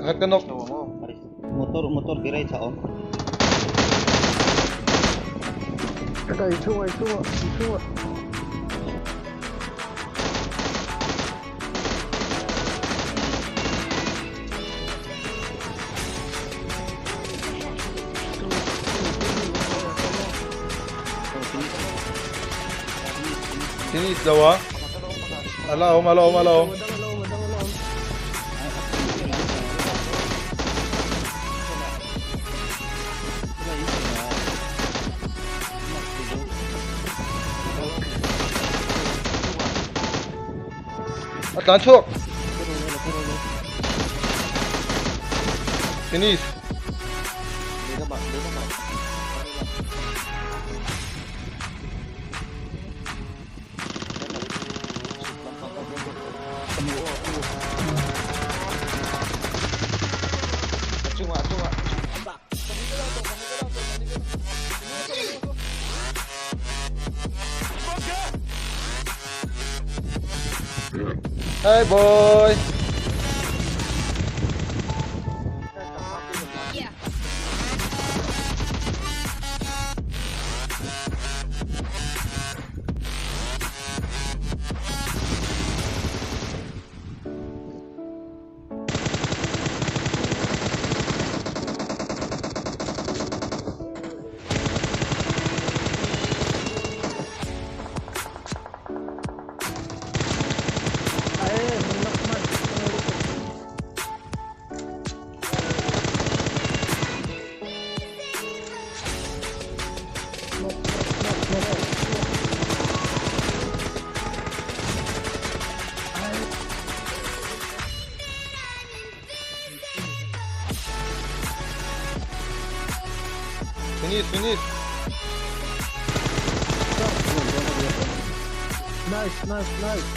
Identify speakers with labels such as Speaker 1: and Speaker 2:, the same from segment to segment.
Speaker 1: Pakhat ka knock.
Speaker 2: Motor motor garage a awm.
Speaker 3: Hetah inchhungah inchhungah inchhungah.
Speaker 1: Finish lo a. A la awm a la awm a la awm. A tlan chhuak. Finish. Hi boy. Finish, finish.
Speaker 3: Nice, nice, nice.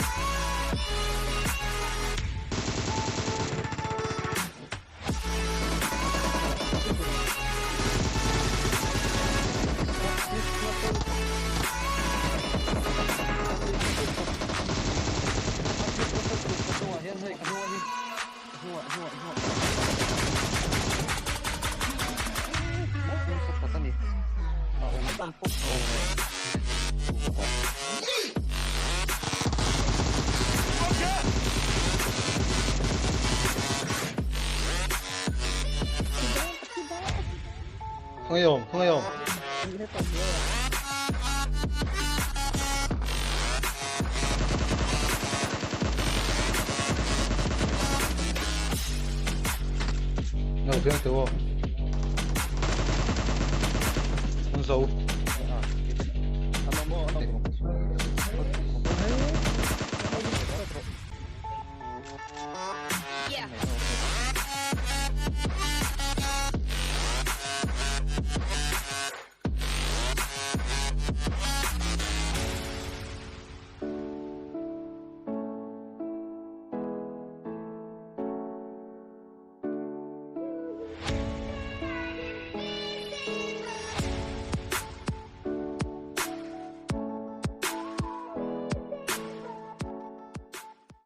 Speaker 1: Khawngaih awm, khawngaih awm. Ngau fiang teu aw. An zo.